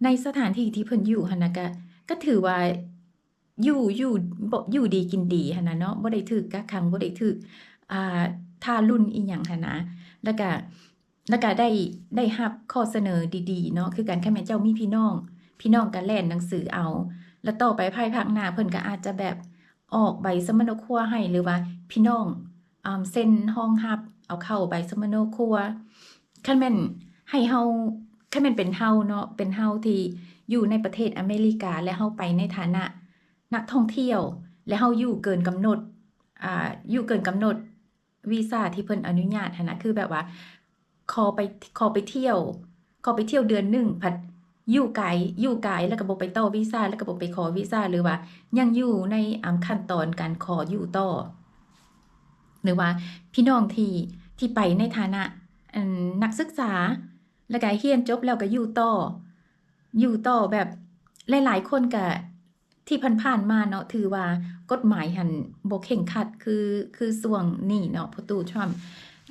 ໃນສະຖານທີ່ທີ່ເພິ່ນຢູ່ຫັ້ນນະ ກະ ກະຖືວ່າຢູ່ ຢູ່ ບໍ່ ຢູ່ດີກິນດີຫັ້ນນະເນາະ, ບໍ່ໄດ້ຖືກກັກຂັງ ບໍ່ໄດ້ຖືກ ອ່າ ທາລຸນອີ່ຫຍັງຫັ້ນນະ, ແລ້ວກະ ແລ້ວກະໄດ້ ໄດ້ຮັບຂໍ້ສະເໜີດີໆເນາະ ຄືກັນ. ຄັນແມ່ນເຈົ້າມີພີ່ນ້ອງ ພີ່ນ້ອງກະແລ່ນໜັງສືເອົາ, ແລ້ວຕໍ່ໄປພາຍພາກໜ້າເພິ່ນກະອາດຈະແບບອອກໃບສຳມະໂນຄົວໃຫ້ ຫຼືວ່າພີ່ນ້ອງ ອ່າ ເຊັນຮອງຮັບເອົາເຂົ້າໃບສຳມະໂນຄົວ. ຄັນແມ່ນໃຫ້ເຮົາ ຄັນແມ່ນເປັນເຮົາເນາະ ເປັນເຮົາທີ່ຢູ່ໃນປະເທດອາເມລິກາ ແລະ ເຮົາໄປໃນຖານະນັກທ່ອງທ່ຽວ ແລະ ເຮົາຢູ່ເກີນກຳນົດ ອ່າ ຢູ່ເກີນກຳນົດ ວີຊາທີ່ເພິ່ນອະນຸຍາດຫັ້ນນະ, ຄືແບບວ່າຂໍໄປ ຂໍໄປທ່ຽວ ຂໍໄປທ່ຽວເດືອນໜຶ່ງ ພັດຢູ່ກາຍ ຢູ່ກາຍ ແລ້ວກໍບໍ່ໄປຕໍ່ວີຊາ ແລ້ວກໍບໍ່ໄປຂໍວີຊາ ຫຼືວ່າຍັງຢູ່ໃນ ອ່າ ຂັ້ນຕອນການຂໍຢູ່ຕໍ່ ຫຼືວ່າພີ່ນ້ອງທີ່ ທີ່ໄປໃນຖານະ ອັນ ນັກສຶກສາ ແລ້ວກໍຮຽນຈົບແລ້ວກໍຢູ່ຕໍ່ ຢູ່ຕໍ່ ແບບຫຼາຍໆຄົນກໍ ທີ່ຜ່ານໆມາເນາະ ຖືວ່າກົດໝາຍຫັ້ນບໍ່ເຄັ່ງຄັດ ຄື ຄືຊ່ວງນີ້ເນາະ ພໍ່ຕູ້ທຣຳ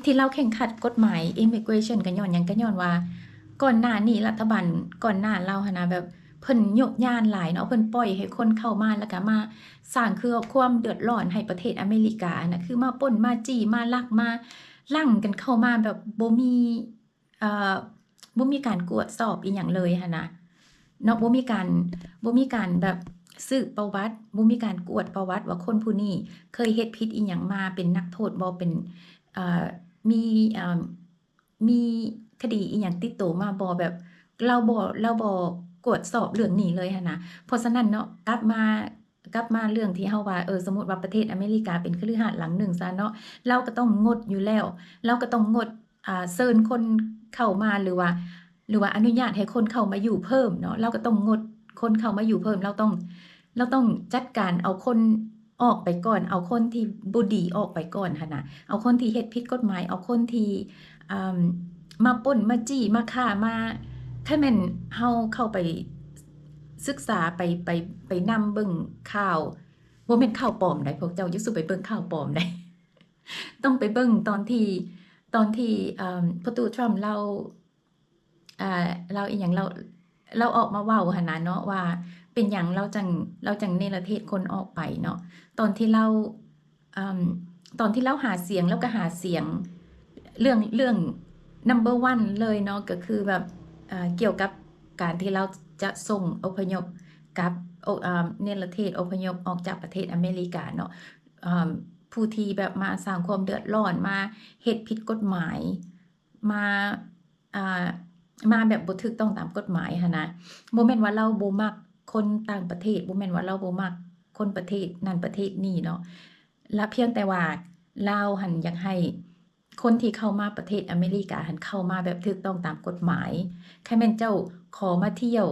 ທີ່ລາວເຄັ່ງຄັດກົດໝາຍ immigration ກໍຍ້ອນຫຍັງ? ກໍຍ້ອນວ່າກ່ອນໜ້ານີ້ລັດຖະບານກ່ອນໜ້າລາວຫັ້ນນະ ແບບເພິ່ນໂຍກຍ້ານຫຼາຍເນາະ ເພິ່ນປ່ອຍໃຫ້ຄົນເຂົ້າມາ ແລ້ວກໍມາສ້າງຄືຄວາມເດືອດຮ້ອນໃຫ້ປະເທດອາເມລິການະ ຄືມາປຸ້ນ ມາຈີ້ ມາລັກ ມາລັງກັນເຂົ້າມາ ແບບບໍ່ມີ ເອີ ບໍ່ມີການກວດສອບອີ່ຫຍັງເລີຍຫັ້ນນະເນາະ ບໍ່ມີການ ບໍ່ມີການແບບສືບປະຫວັດ ບໍ່ມີການກວດປະຫວັດວ່າຄົນຜູ້ນີ້ເຄີຍເຮັດຜິດອີ່ຫຍັງມາ ເປັນນັກໂທດບໍ່ ເປັນ ເອີ ມີ ເອີ ມີຄະດີອີ່ຫຍັງຕິດໂຕມາບໍ່ ແບບລາວບໍ່ ລາວບໍ່ກວດສອບເລື່ອງນີ້ເລີຍຫັ້ນນະ. ເພາະສະນັ້ນເນາະ ກັບມາ ກັບມາເລື່ອງທີ່ເຮົາວ່າ ເອີ ສົມມຸດວ່າປະເທດອາເມລິກາເປັນຄະລືຫາດຫຼັງໜຶ່ງຊະເນາະ ລາວກໍຕ້ອງງົດຢູ່ແລ້ວ ລາວກໍຕ້ອງງົດ ອ່າ ເຊີນຄົນເຂົ້າມາ ຫຼືວ່າ ຫຼືວ່າອະນຸຍາດໃຫ້ຄົນເຂົ້າມາຢູ່ເພີ່ມເນາະ ລາວກໍຕ້ອງງົດຄົນເຂົ້າມາຢູ່ເພີ່ມ ລາວຕ້ອງ ລາວຕ້ອງຈັດການເອົາຄົນອອກໄປກ່ອນ ເອົາຄົນທີ່ບໍ່ດີອອກໄປກ່ອນຫັ້ນນະ ເອົາຄົນທີ່ເຮັດຜິດກົດໝາຍ ເອົາຄົນທີ່ ອ່າ ມາປຸ້ນ ມາຈີ້ ມາຂ້າ ມາ ຄັນແມ່ນເຮົາເຂົ້າໄປສຶກສາ ໄປ ໄປ ໄປນຳເບິ່ງຂ່າວ ບໍ່ແມ່ນຂ່າວປອມໃດ ພວກເຈົ້າຢ່າສູ່ໄປເບິ່ງຂ່າວປອມໃດ ຕ້ອງໄປເບິ່ງຕອນທີ່ ຕອນທີ່ ເອີ ພໍ່ຕູ້ທຣຳລາວ ອ່າ ລາວອີ່ຫຍັງ ລາວ ລາວອອກມາເວົ້າຫັ້ນນະເນາະ ວ່າເປັນຫຍັງລາວຈັ່ງ ລາວຈັ່ງເນລະເທດຄົນອອກໄປເນາະ ຕອນທີ່ລາວ ອາ ຕອນທີ່ລາວຫາສຽງ ລາວກໍຫາສຽງເລື່ອງ ເລື່ອງ number one ເລີຍເນາະ ກໍຄືແບບ ເອີ ກ່ຽວກັບການທີ່ລາວຈະສົ່ງອົບພະຍົບກັບ ໂອ ອາ ເນລະເທດອົບພະຍົບອອກຈາກປະເທດອາເມລິກາເນາະ ອາ ຜູ້ທີ່ແບບມາສ້າງຄວາມເດືອດຮ້ອນ ມາເຮັດຜິດກົດໝາຍ ມາ ອ່າ ມາແບບບໍ່ຖືກຕ້ອງຕາມກົດໝາຍຫັ້ນນະ ບໍ່ແມ່ນວ່າລາວບໍ່ມັກຄົນຕ່າງປະເທດ ບໍ່ແມ່ນວ່າລາວບໍ່ມັກຄົນປະເທດນັ້ນປະເທດນີ້ເນາະ ລະພຽງແຕ່ວ່າລາວຫັ້ນຢາກໃຫ້ຄົນທີ່ເຂົ້າມາປະເທດອາເມລິກາຫັ້ນ ເຂົ້າມາແບບຖືກຕ້ອງຕາມກົດໝາຍ ຄັນແມ່ນເຈົ້າຂໍມາທ່ຽວ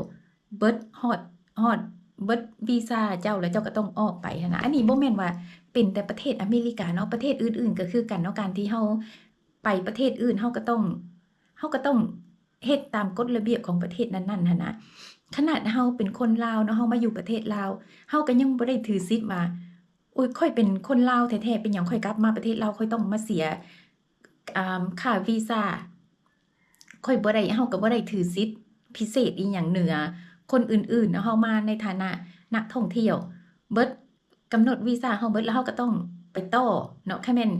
ເບິດ ຮອດ ຮອດເບິດວີຊາເຈົ້າ ແລ້ວເຈົ້າກໍຕ້ອງອອກໄປຫັ້ນນະ ອັນນີ້ບໍ່ແມ່ນວ່າເປັນແຕ່ປະເທດອາເມລິກາເນາະ ປະເທດອື່ນໆກໍຄືກັນເນາະ ການທີ່ເຮົາໄປປະເທດອື່ນ ເຮົາກໍຕ້ອງ ເຮົາກໍຕ້ອງເຮັດຕາມກົດລະບຽບຂອງປະເທດນັ້ນໆຫັ້ນນະ ຂະໜາດເຮົາເປັນຄົນລາວເນາະ ເຮົາມາຢູ່ປະເທດລາວ ເຮົາກໍຍັງບໍ່ໄດ້ຖືສິດວ່າ ໂອ້ຍ ຂ້ອຍເປັນຄົນລາວແທ້ໆ ເປັນຫຍັງຂ້ອຍກັບມາປະເທດລາວ ຂ້ອຍຕ້ອງມາເສຍ ອ່າ ຄ່າວີຊາ ຂ້ອຍບໍ່ໄດ້ ເຮົາກໍບໍ່ໄດ້ຖືສິດພິເສດອີ່ຫຍັງເໜືອຄົນອື່ນໆ ເຮົາມາໃນຖານະນັກທ່ອງທ່ຽວ ເບິດກຳນົດວີຊາເຮົາເບິດ ແລ້ວເຮົາກໍຕ້ອງໄປຕໍ່ເນາະ ຄັນແມ່ນ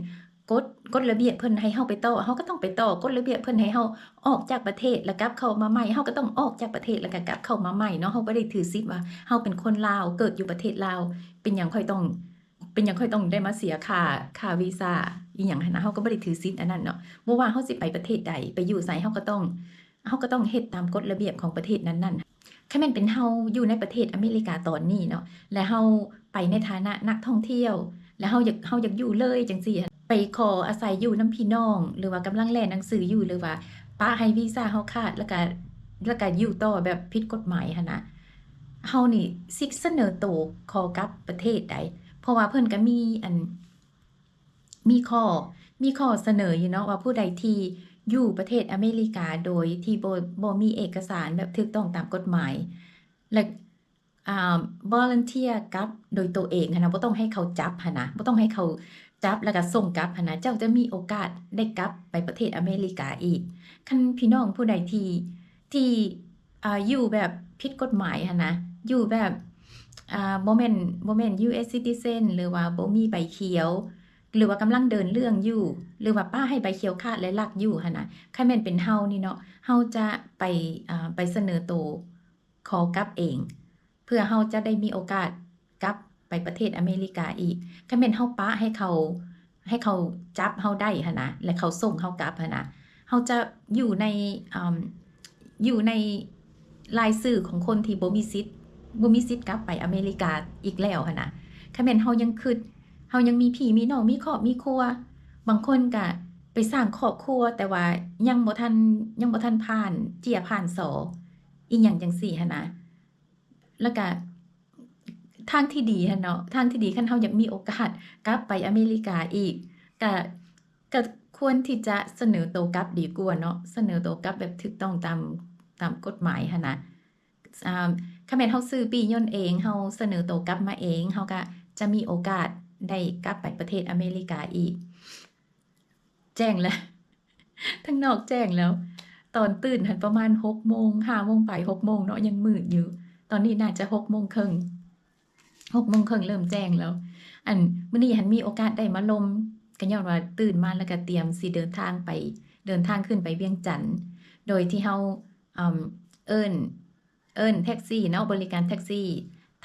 ກົດ ກົດລະບຽບເພິ່ນໃຫ້ເຮົາໄປຕໍ່ ເຮົາກໍຕ້ອງໄປຕໍ່ ກົດລະບຽບເພິ່ນໃຫ້ເຮົາອອກຈາກປະເທດ ແລ້ວກັບເຂົ້າມາໃໝ່ ເຮົາກໍຕ້ອງອອກຈາກປະເທດ ແລ້ວກໍກັບເຂົ້າມາໃໝ່ເນາະ ເຮົາບໍ່ໄດ້ຖືສິດວ່າເຮົາເປັນຄົນລາວ ເກີດຢູ່ປະເທດລາວ ເປັນຫຍັງຂ້ອຍຕ້ອງ ເປັນຫຍັງຂ້ອຍຕ້ອງໄດ້ມາເສຍຄ່າ ຄ່າວີຊາອີ່ຫຍັງຫັ້ນນະ ເຮົາກໍບໍ່ໄດ້ຖືສິດອັນນັ້ນເນາະ ບໍ່ວ່າເຮົາຊິໄປປະເທດໃດ ໄປຢູ່ໃສ ເຮົາກໍຕ້ອງ ເຮົາກໍຕ້ອງເຮັດຕາມກົດລະບຽບຂອງປະເທດນັ້ນໆ ຄັນແມ່ນເປັນເຮົາຢູ່ໃນປະເທດອາເມລິກາຕອນນີ້ເນາະ ແລະເຮົາໄປໃນຖານະນັກທ່ອງທ່ຽວ ແລະເຮົາຢາກ ເຮົາຢາກຢູ່ເລີຍຈັ່ງຊີ້ ໄປຂໍອາໄສຢູ່ນຳພີ່ນ້ອງ ຫຼືວ່າກຳລັງແລ່ໜັງສືຢູ່ ຫຼືວ່າປະໃຫ້ວີຊາເຮົາຂາດ ແລ້ວກະ ແລ້ວກະຢູ່ຕໍ່ແບບຜິດກົດໝາຍຫັ້ນນະ ເຮົານີ້ຊິສະເໜີໂຕຂໍກັບປະເທດໃດ ເພາະວ່າເພິ່ນກໍມີອັນ ມີຂໍ້ ມີຂໍ້ສະເໜີຢູ່ເນາະ ວ່າຜູ້ໃດທີ່ຢູ່ປະເທດອາເມລິກາໂດຍທີ່ບໍ່ ບໍ່ມີເອກະສານແບບຖືກຕ້ອງຕາມກົດໝາຍ ແລະ ອ່າ volunteer ກັບໂດຍໂຕເອງຫັ້ນນະ ບໍ່ຕ້ອງໃຫ້ເຂົາຈັບຫັ້ນນະ ບໍ່ຕ້ອງໃຫ້ເຂົາຈັບ ແລ້ວກະສົ່ງກັບຫັ້ນນະ ເຈົ້າຈະມີໂອກາດໄດ້ກັບໄປປະເທດອາເມລິກາອີກ ຄັນພີ່ນ້ອງຜູ້ໃດທີ່ ທີ່ ອ່າ ຢູ່ແບບຜິດກົດໝາຍຫັ້ນນະ ຢູ່ແບບ ອ່າ ບໍ່ແມ່ນ ບໍ່ແມ່ນ ຢູເອສ citizen ຫຼືວ່າບໍ່ມີໃບຂຽວ ຫຼືວ່າກຳລັງເດີນເລື່ອງຢູ່ ຫຼືວ່າປະໃຫ້ໃບຂຽວຂາດ ແລະ ລັກຢູ່ຫັ້ນນະ ຄັນແມ່ນເປັນເຮົານີ້ເນາະ ເຮົາຈະໄປ ອ່າ ໄປສະເໜີໂຕຂໍກັບເອງ ເພື່ອເຮົາຈະໄດ້ມີໂອກາດກັບໄປປະເທດອາເມລິກາອີກ ຄັນແມ່ນເຮົາປະໃຫ້ເຂົາ ໃຫ້ເຂົາຈັບເຮົາໄດ້ຫັ້ນນະ ແລະ ເຂົາສົ່ງເຮົາກັບຫັ້ນນະ ເຮົາຈະຢູ່ໃນ ອ່າ ຢູ່ໃນລາຍຊື່ຂອງຄົນທີ່ບໍ່ມີສິດ ບໍ່ມີສິດກັບໄປອາເມລິກາອີກແລ້ວຫັ້ນນະ ຄັນແມ່ນເຮົາຍັງຄິດ ເຮົາຍັງມີພີ່ມີນ້ອງ ມີຄອບມີຄົວ ບາງຄົນກະໄປສ້າງຄອບຄົວ ແຕ່ວ່າຍັງບໍ່ທັນ ຍັງບໍ່ທັນຜ່ານເຈ້ຍຜ່ານສໍ ອີ່ຫຍັງຈັ່ງຊີ້ຫັ້ນນະ ແລ້ວກະ ທາງທີ່ດີຫັ້ນເນາະ ທາງທີ່ດີຄັນເຮົາຢາກມີໂອກາດກັບໄປອາເມລິກາອີກ ກະ ກະຄວນທີ່ຈະສະເໜີໂຕກັບດີກວ່າເນາະ ສະເໜີໂຕກັບແບບຖືກຕ້ອງຕາມ ຕາມກົດໝາຍຫັ້ນນະ ອ່າ ຄັນແມ່ນເຮົາຊື້ປີ້ຍົນເອງ ເຮົາສະເໜີໂຕກັບມາເອງ ເຮົາກະຈະມີໂອກາດໄດ້ກັບໄປປະເທດອາເມລິກາອີກ. ແຈ້ງແລ້ວ ທາງນອກແຈ້ງແລ້ວ. ຕອນຕື່ນຫັ້ນປະມານຫົກໂມງ ຫ້າໂມງປາຍ ຫົກໂມງເນາະ ຍັງມືດຢູ່. ຕອນນີ້ໜ້າຈະຫົກໂມງເຄິ່ງ ຫົກໂມງເຄິ່ງເລີ່ມແຈ້ງແລ້ວ. ອັນ ມື້ນີ້ຫັ້ນມີໂອກາດໄດ້ມາລົມ ກະຍ້ອນວ່າຕື່ນມາແລ້ວກະຕຽມຊິເດີນທາງໄປ ເດີນທາງຂຶ້ນໄປວຽງຈັນ ໂດຍທີ່ເຮົາ ເອີ້ນ ເອີ້ນແທັກຊີເນາະ ບໍລິການແທັກຊີ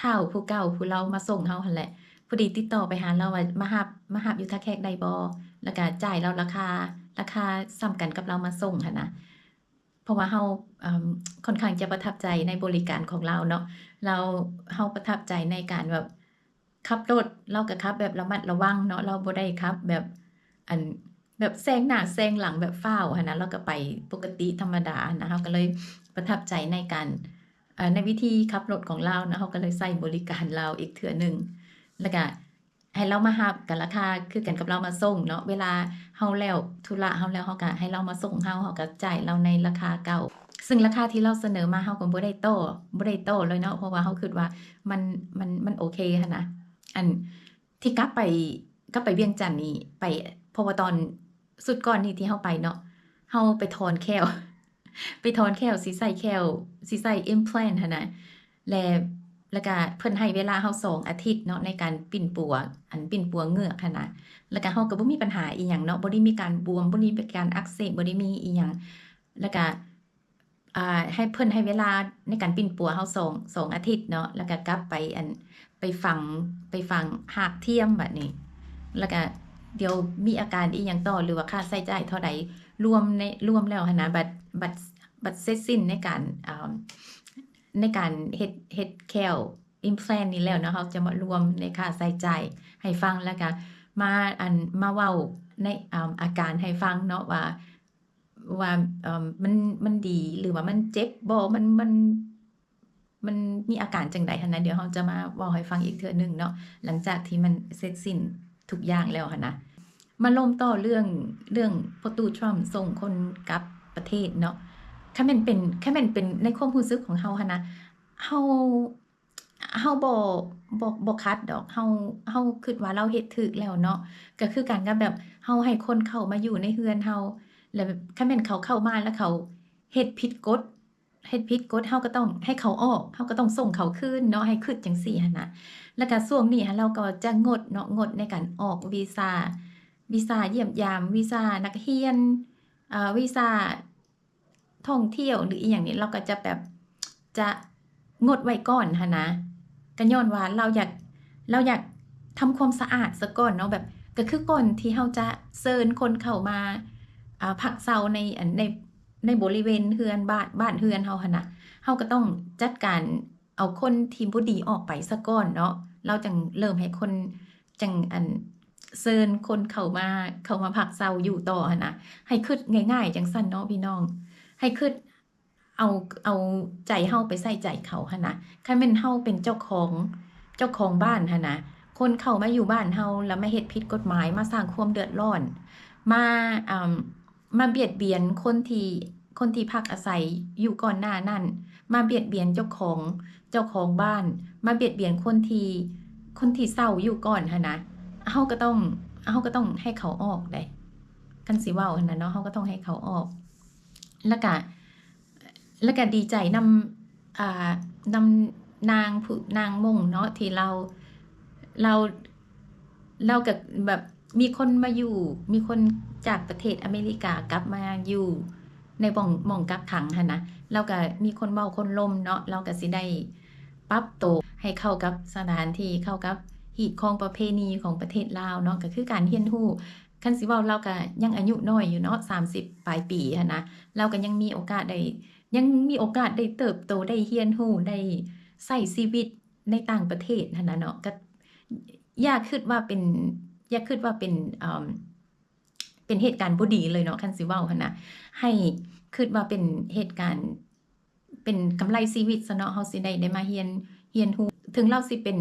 ທ້າວຜູ້ເກົ່າ ຜູ້ລາວມາສົ່ງເຮົາຫັ້ນແຫຼະ. ພໍດີຕິດຕໍ່ໄປຫາລາວວ່າ ມາຮັບ ມາຮັບຢູ່ທ່າແຂກໄດ້ບໍ່? ແລ້ວກະຈ່າຍລາວລາຄາ ລາຄາສ່ຳກັນກັບລາວມາສົ່ງຫັ້ນນະ. ເພາະວ່າເຮົາ ເອີ່ມ ຂ້ອນຂ້າງຈະປະທັບໃຈໃນບໍລິການຂອງລາວເນາະ. ລາວ ເຮົາປະທັບໃຈໃນການແບບ ຂັບລົດ ລາວກະຂັບແບບລະມັດລະວັງເນາະ ລາວບໍ່ໄດ້ຂັບແບບ ອັນ ແບບແຊງໜ້າແຊງຫຼັງແບບຟ້າວຫັ້ນນະ ລາວກະໄປປົກກະຕິທຳມະດາຫັ້ນນະ. ເຮົາກະເລີຍປະທັບໃຈໃນການ ເອີ່ ໃນວິທີຂັບລົດຂອງລາວເນາະ ເຮົາກະເລີຍໃຊ້ບໍລິການລາວອີກເທື່ອໜຶ່ງ ແລ້ວກະໃຫ້ລາວມາຮັບ ກະລາຄາຄືກັນກັບລາວມາສົ່ງເນາະ. ເວລາເຮົາແລ້ວທຸລະເຮົາແລ້ວ ເຮົາກະໃຫ້ລາວມາສົ່ງເຮົາ ເຮົາກະຈ່າຍລາວໃນລາຄາເກົ່າ ຊຶ່ງລາຄາທີ່ລາວສະເໜີມາ ເຮົາກະບໍ່ໄດ້ຕໍ່ ບໍ່ໄດ້ຕໍ່ເລີຍເນາະ ເພາະວ່າເຮົາຄິດວ່າມັນ ມັນ ມັນໂອເຄຫັ້ນນະ. ອັນ ທີ່ກັບໄປ ກັບໄປວຽງຈັນນີ້ ໄປ ເພາະວ່າຕອນຊຸດກ່ອນນີ້ທີ່ເຮົາໄປເນາະ ເຮົາໄປຖອນແຂ້ວ ໄປຖອນແຂ້ວ ຊິໃສ່ແຂ້ວ ຊິໃສ່ implant ຫັ້ນນະ ແລະ ແລ້ວກະເພິ່ນໃຫ້ເວລາເຮົາສອງອາທິດເນາະ ໃນການປິ່ນປົວ ອັນ ປິ່ນປົວເງືອກຫັ້ນນະ. ແລ້ວກະເຮົາກະບໍ່ມີບັນຫາອີ່ຫຍັງເນາະ ບໍ່ໄດ້ມີການບວມ ບໍ່ໄດ້ມີການອັກເສບ ບໍ່ໄດ້ມີອີ່ຫຍັງ ແລ້ວກະ ອ່າ ໃຫ້ເພິ່ນໃຫ້ເວລາໃນການປິ່ນປົວເຮົາສອງ ສອງອາທິດເນາະ ແລ້ວກະກັບໄປ ອັນ ໄປຝັງ ໄປຝັງຮາກທຽມບາດນີ້ ແລ້ວກະດຽວມີອາການອີ່ຫຍັງຕໍ່ ຫຼືວ່າຄ່າໃຊ້ຈ່າຍເທົ່າໃດ ລວມໃນ ລວມແລ້ວຫັ້ນນະ ບັດ ບັດ ບັດເສັດສິ້ນໃນການ ອ່າ ໃນການເຮັດ ເຮັດແຂ້ວ implant ນີ້ແລ້ວເນາະ ເຮົາຈະມາລວມໃນຄ່າໃຊ້ຈ່າຍໃຫ້ຟັງ ແລ້ວກະມາ ອັນ ມາເວົ້າໃນ ອ່າ ອາການໃຫ້ຟັງເນາະ ວ່າ ວ່າ ເອີ່ມ ມັນ ມັນດີ ຫຼືວ່າມັນເຈັບບໍ່ ມັນ ມັນ ມັນມີອາການຈັ່ງໃດຫັ້ນນະ ດຽວເຮົາຈະມາເວົ້າໃຫ້ຟັງອີກເທື່ອໜຶ່ງເນາະ ຫຼັງຈາກທີ່ມັນເສັດສິ້ນທຸກຢ່າງແລ້ວຫັ້ນນະ. ມາລົມຕໍ່ເລື່ອງ ເລື່ອງພໍ່ຕູ້ທຣຳສົ່ງຄົນກັບປະເທດເນາະ. ຄັນແມ່ນເປັນ ຄັນແມ່ນເປັນໃນຄວາມຮູ້ສຶກຂອງເຮົາຫັ້ນນະ ເຮົາ ເຮົາບໍ່ ບໍ່ ບໍ່ຂັດດອກ ເຮົາ ເຮົາຄິດວ່າລາວເຮັດຖືກແລ້ວເນາະ. ກະຄືກັນກັບແບບເຮົາໃຫ້ຄົນເຂົ້າມາຢູ່ໃນເຮືອນເຮົາ ແລ້ວຄັນແມ່ນເຂົາເຂົ້າມາແລ້ວເຂົາເຮັດຜິດກົດ ເຮັດຜິດກົດ ເຮົາກະຕ້ອງໃຫ້ເຂົາອອກ ເຮົາກະຕ້ອງສົ່ງເຂົາຄືນເນາະ ໃຫ້ຄິດຈັ່ງຊີ້ຫັ້ນນະ. ແລ້ວກະຊ່ວງນີ້ຫັ້ນ ລາວກໍຈະງົດເນາະ ງົດໃນການອອກວີຊາ ວີຊາຢ້ຽມຢາມ ວີຊານັກຮຽນ ເອີ່ ວີຊາ ທ່ອງທ່ຽວ ຫຼືອີ່ຫຍັງນີ້ ລາວກະຈະແບບ ຈະງົດໄວ້ກ່ອນຫັ້ນນະ. ກະຍ້ອນວ່າລາວຢາກ ລາວຢາກທຳຄວາມສະອາດສາກ່ອນເນາະ ແບບ ກະຄືກ່ອນທີ່ເຮົາຈະເຊີນຄົນເຂົ້າມາ ອ່າ ພັກເຊົາໃນ ອັນ ໃນ ໃນບໍລິເວນເຮືອນບ້ານ ບ້ານເຮືອນເຮົາຫັ້ນນະ ເຮົາກະຕ້ອງຈັດການເອົາຄົນທີ່ບໍ່ດີອອກໄປສາກ່ອນເນາະ ລາວຈັ່ງເລີ່ມໃຫ້ຄົນ ຈັ່ງ ອັນ ເຊີນຄົນເຂົ້າມາ ເຂົ້າມາພັກເຊົາຢູ່ຕໍ່ຫັ້ນນະ. ໃຫ້ຄິດງ່າຍໆຈັ່ງຊັ້ນເນາະພີ່ນ້ອງ ໃຫ້ຄິດເອົາ ເອົາໃຈເຮົາໄປໃສ່ໃຈເຂົາຫັ້ນນະ. ຄັນແມ່ນເຮົາເປັນເຈົ້າຂອງ ເຈົ້າຂອງບ້ານຫັ້ນນະ ຄົນເຂົ້າມາຢູ່ບ້ານເຮົາ ແລ້ວມາເຮັດຜິດກົດໝາຍ ມາສ້າງຄວາມເດືອດຮ້ອນ ມາ ອ່າ ມາບຽດບຽນຄົນທີ່ ຄົນທີ່ພັກອາໄສຢູ່ກ່ອນໜ້ານັ້ນ ມາບຽດບຽນເຈົ້າຂອງ ເຈົ້າຂອງບ້ານ ມາບຽດບຽນຄົນທີ່ ຄົນທີ່ເຊົ່າຢູ່ກ່ອນຫັ້ນນະ ເຮົາກະຕ້ອງ ເຮົາກະຕ້ອງໃຫ້ເຂົາອອກໃດ໋. ຄັນຊິເວົ້າຫັ້ນນະເນາະ ເຮົາກະຕ້ອງໃຫ້ເຂົາອອກ. ແລ້ວກະ ແລ້ວກະດີໃຈນຳ ອ່າ ນຳນາງຜູ້ ນາງມົ້ງເນາະ ທີ່ລາວ ລາວ ລາວກະແບບມີຄົນມາຢູ່ ມີຄົນຈາກປະເທດອາເມລິກາກັບມາຢູ່ໃນໝ່ອງ ໝ່ອງກັກຂັງຫັ້ນນະ. ລາວກະມີຄົນເວົ້າຄົນລົມເນາະ ລາວກະຊິໄດ້ປັບໂຕໃຫ້ເຂົ້າກັບສະຖານທີ່ ເຂົ້າກັບຮີດຄອງປະເພນີຂອງປະເທດລາວເນາະ ກະຄືການຮຽນຮູ້. ຄັນຊິເວົ້າລາວກະຍັງອາຍຸນ້ອຍຢູ່ເນາະ ສາມສິບປາຍປີຫັ້ນນະ ລາວກະຍັງມີໂອກາດໄດ້ ຍັງມີໂອກາດໄດ້ເຕີບໂຕ ໄດ້ຮຽນຮູ້ ໄດ້ໃຊ້ຊີວິດໃນຕ່າງປະເທດຫັ້ນນະເນາະ. ກະຢ່າຄິດວ່າເປັນ ຢ່າຄິດວ່າເປັນ ເອີ່ມ ເປັນເຫດການບໍ່ດີເລີຍເນາະ ຄັນຊິເວົ້າຫັ້ນນະ ໃຫ້ຄິດວ່າເປັນເຫດການ ເປັນກຳໄລຊີວິດຊະເນາະ ເຮົາຊິໄດ້ ໄດ້ມາຮຽນ ຮຽນຮູ້. ເຖິງລາວຊິເປັນ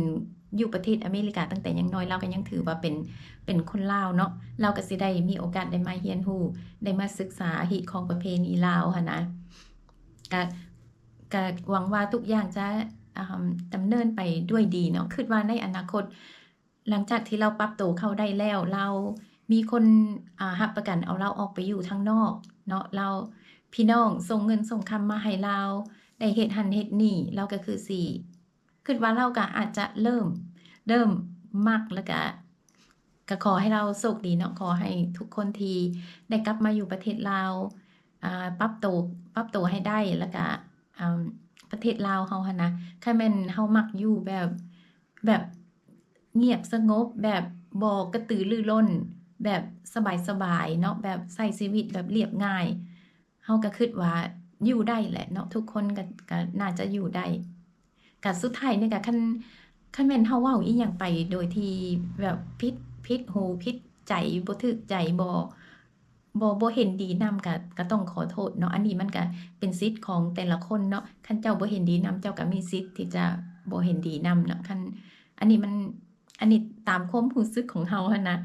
ຢູ່ປະເທດອາເມລິກາຕັ້ງແຕ່ຍັງນ້ອຍ ລາວກະຍັງຖືວ່າເປັນ ເປັນຄົນລາວເນາະ ລາວກະຊິໄດ້ມີໂອກາດໄດ້ມາຮຽນຮູ້ ໄດ້ມາສຶກສາຮີດຄອງປະເພນີລາວຫັ້ນນະ. ກະ ກະຫວັງວ່າທຸກຢ່າງຈະ ດຳເນີນໄປດ້ວຍດີເນາະ. ຄິດວ່າໃນອະນາຄົດ ຫຼັງຈາກທີ່ລາວປັບໂຕເຂົ້າໄດ້ແລ້ວ ລາວມີຄົນ ອາ ຮັບປະກັນເອົາລາວອອກໄປຢູ່ທາງນອກເນາະ, ລາວ ພີ່ນ້ອງສົ່ງເງິນສົ່ງຄຳມາໃຫ້ລາວໄດ້ເຮັດຫັ້ນເຮັດນີ້ ລາວກໍຄືຊິ ຄິດວ່າລາວກໍອາດຈະເລີ່ມ ເລີ່ມມັກ ແລ້ວກະ ກໍຂໍໃຫ້ລາວໂຊກດີເນາະ, ຂໍໃຫ້ທຸກຄົນທີ່ໄດ້ກັບມາຢູ່ປະເທດລາວ ອາ ປັບໂຕ ປັບໂຕໃຫ້ໄດ້ ແລ້ວກະ ອາ ປະເທດລາວເຮົາຫັ້ນນະ ຄັນແມ່ນເຮົາມັກຢູ່ແບບ ແບບງຽບສະຫງົບ ແບບບໍ່ກະຕືລືລົ້ນ ແບບສະບາຍໆເນາະ, ແບບໃຊ້ຊີວິດແບບລຽບງ່າຍ ເຮົາກໍຄິດວ່າຢູ່ໄດ້ແຫຼະເນາະ, ທຸກຄົນກໍ ກໍໜ້າຈະຢູ່ໄດ້. ກະສຸດທ້າຍນີ້ກະ ຄັນ ຄັນແມ່ນເຮົາເວົ້າອີ່ຫຍັງໄປໂດຍທີ່ແບບຜິດ ຜິດຫູຜິດໃຈ ບໍ່ຖືກໃຈ ບໍ່ ບໍ່ ບໍ່ເຫັນດີນຳ ກະ ກະຕ້ອງຂໍໂທດເນາະ. ອັນນີ້ມັນກະເປັນສິດຂອງແຕ່ລະຄົນເນາະ, ຄັນເຈົ້າບໍ່ເຫັນດີນຳ ເຈົ້າກະມີສິດທີ່ຈະບໍ່ເຫັນດີນຳເນາະ. ຄັນ ອັນນີ້ມັນ ອັນນີ້ຕາມຄວາມຮູ້ສຶກຂອງເຮົາຫັ້ນນະ,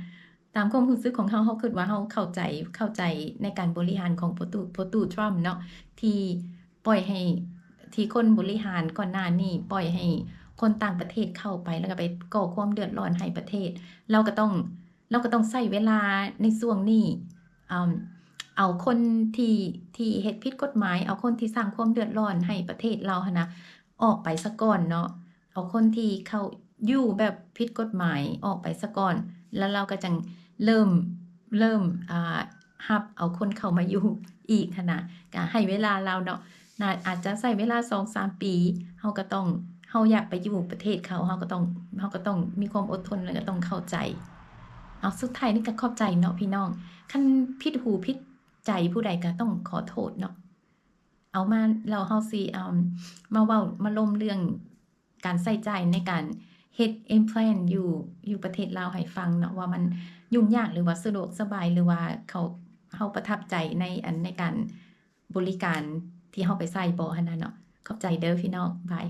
ຕາມຄວາມຮູ້ສຶກຂອງເຮົາ ເຮົາຄິດວ່າເຮົາເຂົ້າໃຈ ເຂົ້າໃຈໃນການບໍລິຫານຂອງໂປຕູ ໂປຕູທຣຳເນາະ ທີ່ປ່ອຍໃຫ້ ທີ່ຄົນບໍລິຫານກ່ອນໜ້ານີ້ປ່ອຍໃຫ້ຄົນຕ່າງປະເທດເຂົ້າໄປ ແລ້ວກໍໄປກໍ່ຄວາມເດືອດຮ້ອນໃຫ້ປະເທດ. ເຮົາກໍຕ້ອງ ເຮົາກໍຕ້ອງໃຊ້ເວລາໃນຊ່ວງນີ້ ເອົາ ເອົາຄົນທີ່ ທີ່ເຮັດຜິດກົດໝາຍ ເອົາຄົນທີ່ສ້າງຄວາມເດືອດຮ້ອນໃຫ້ປະເທດເຮົາຫັ້ນນະ ອອກໄປສາກ່ອນເນາະ, ເອົາຄົນທີ່ເຂົ້າຢູ່ແບບຜິດກົດໝາຍອອກໄປສາກ່ອນ ແລ້ວເຮົາກໍຈັ່ງເລີ່ມ ເລີ່ມ ອາ ຮັບເອົາຄົນເຂົ້າມາຢູ່ອີກຫັ້ນນະ. ກະໃຫ້ເວລາລາວເນາະ, ໜ້າ ອາດຈະໃຊ້ເວລາສອງສາມປີ. ເຮົາກໍຕ້ອງ ເຮົາຢາກໄປຢູ່ປະເທດເຂົາ ເຮົາກໍຕ້ອງ ເຮົາກໍຕ້ອງມີຄວາມອົດທົນ ແລ້ວກໍຕ້ອງເຂົ້າໃຈ. ເອົາ ສຸດທ້າຍນີ້ກໍຂອບໃຈເນາະພີ່ນ້ອງ, ຄັນຜິດຫູຜິດໃຈຜູ້ໃດກໍຕ້ອງຂໍໂທດເນາະ. ເອົາມາ ແລ້ວເຮົາຊິ ເອົາ ມາເວົ້າ ມາລົມເລື່ອງ ການໃຊ້ຈ່າຍໃນການເຮັດ implant ຢູ່ ຢູ່ປະເທດລາວໃຫ້ຟັງເນາະ ວ່າມັນຫຍຸ້ງຍາກ ຫຼືວ່າສະດວກສະບາຍ ຫຼືວ່າເຂົາ ເຮົາປະທັບໃຈໃນ ອັນ ໃນການບໍລິການທີ່ເຮົາໄປໃຊ້ບໍ່ຫັ້ນນະເນາະ. ຂອບໃຈເດີພີ່ນ້ອງ ບາຍ.